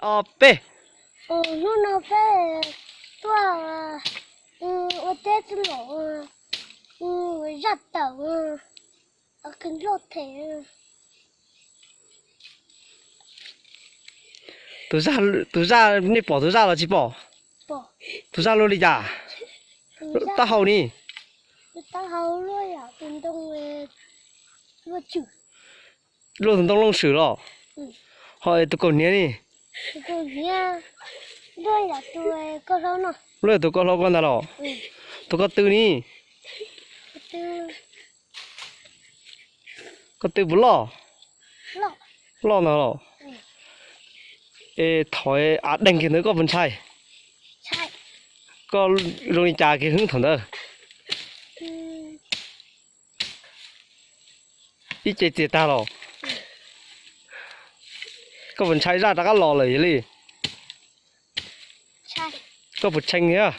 ob, peb. Hnub no peb tuaj ua teb txwj laum, zaj tawm, qhwv nplooj them. Tus zaj, nej pom tus zaj los tsis pom? Tus zaj luaj li cas? Taub hau ni? Luaj tus ntoo looj swm los? Ho tus kaus hniav ni? Luaj tus kaus hlau ko ntag los? Tus ko tw ni? Ko tw puas loj? Loj ntag los? Es thaum av deeg kiag ntawd koj puas ntshai? Koj zoo li cas kiag hwb thaum ntawd? Ib ce txias tag los? Koj puas ntshai zaj rov qab los lawm yog li? Koj puas tshee thiab?